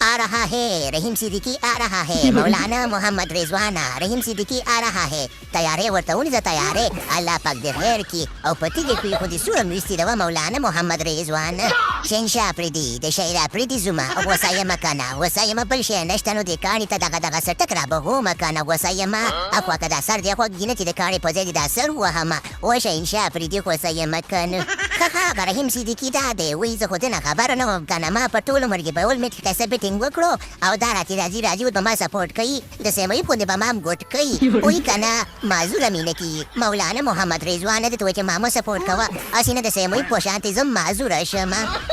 آ رها هې رحیم صدیقي آ رها هې مولانا محمد رضوانه رحیم صدیقي آ رها هې تیارې ورته ونیسه تیارې الله پاک دې خیر کړي او په تیږې کوی خو دې سوره ویستې ده وه مولانا محمد رضوانه شهنشاه اپریدي د شهید اپریدي زومه غوسه یمه کنه غوسه یمه بل شی نشته نو دې کاڼي ته دغه دغه څټک رابغومه کنه غوسه یمه اخوا که دا سر دې اخوا کږي نه چې د کاڼي په ځای دې دا سر ووهمه وه شهنشاه اپریدي غوسه یمه کنه ښه ښه هغه رحیم صدیقي دا دی وایي زه خو دنه خبره نه وم کنه ما په ټول عمر کې په یو میټ کیسه بیټینګ وکړو او دا راته راځي راځي اوس به ما سپورټ کوي د سیمه غوندې به ما هم ګوټ کوي وایي کنه معذوره مې نه کیږي مولانا محمد رضوانه ته وایي چې ما مه سپورټ کوه هسې نه د سیمه په شانتې زه معذوره شم.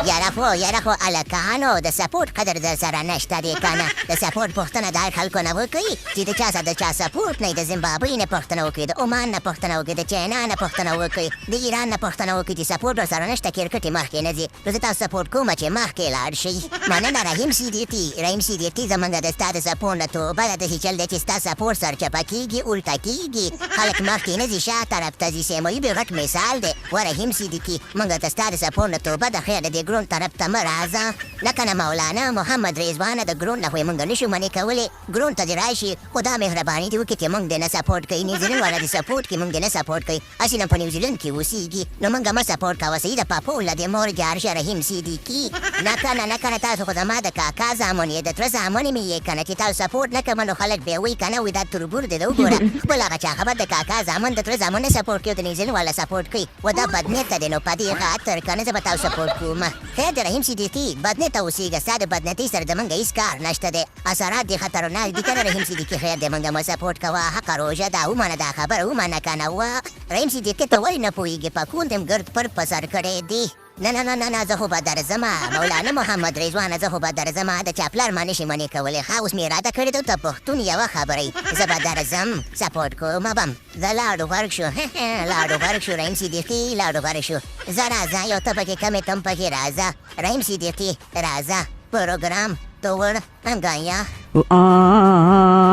یاره خو یاره خو هلکانو د سپورټ قدر درسره نشته دی کنه د سپورټ پوښتنه د خلکو نه وکړئ چې د چا سره د چا سپورټ نه د زمبابوې نه پوښتنه وکړئ د عمان نه پوښتنه وکړئ د چاینا نه پوښتنه وکړئ د ایران نه پوښتنه وکړئ چې سپورټ ورسره نشته کرکټ یې مخکې نه ځي نو زه تاسو سپورټ کوم چې مخکې لاړ شئ. مننه رحیم صدیقي رحیم صدیقي زمونږ د ستا د سپورټ نه توبه ده داسې چل دی چې ستا سپورټ سرچپه کیږي الټه کیږي خلک مخکې نه ځي شا طرف ته ځي سیمویي به غټ مثال دی وه رحیم صدیقي مونږ ته ستا د سپورټ نه توبه ده خیر د دې ګرونډ طرف ته مه راځه نه کنه مولانا محمد رضوانه د ګرونډ نه خو یې مونږ نشو منې کولی ګرونډ ته دې راشي خو دا مهرباني دې وکړي چې مونږ دې نه سپورټ کوي نیوزیلنډ والا دې سپورټ کړي مونږ دې نه سپورټ کوي هسې نه په نیوزیلنډ کې اوسیږي نو مونږ مه سپورټ کوه صحیح ده پپو له دې مور جار شه رحیم صدیقي نه کنه نه کنه تاسو خو زما د کاکا زامن یې د تره زامن مې یې کنه چې تاسو سپورټ نه کوم نو خلک بیا وایي کنه وایي دا تربور دی ده وګوره خپل هغه چا خبر د کاکا زامن د تره زامن نه سپورټ کوي او د نیوزیلنډ والا سپورټ کوي و دا بدنیته دی نو په دې خاطر کنه زه به تاسو سپورټ کوم خیر دی رحیم صدیقي بدنیته اوسیږه ستا د بدنیتۍ سره زمونږ هیڅ کار نشته دی اثرات دې خطرناک دي کنه رحیم صدیقي خیر دی مونږ مه سپورټ کوه حقه روژه ده ومنه دا خبره ومنه کنه وه رحیم صدیقي ته ولې نه پوهیږې پکون دې ګرد پر په سر کړی دی. نه نه نه نه نه زه خو به درځمه مولانا محمد رضوانه زه خو به درځمه د چا پلار ما نشي منې کولی ښه اوس مې اراده کړې ده ته پښتون یوه خبره یې زه به درځم سپورټ کومه بم زه لاړو غرق شو لاړو غرق شو رحیم صدیقي لاړو غرق شو زه راځه یو ته پکې کمې تم پکې راځه رحیم صدیقي راځه پروګرام توړ ګایا. آ.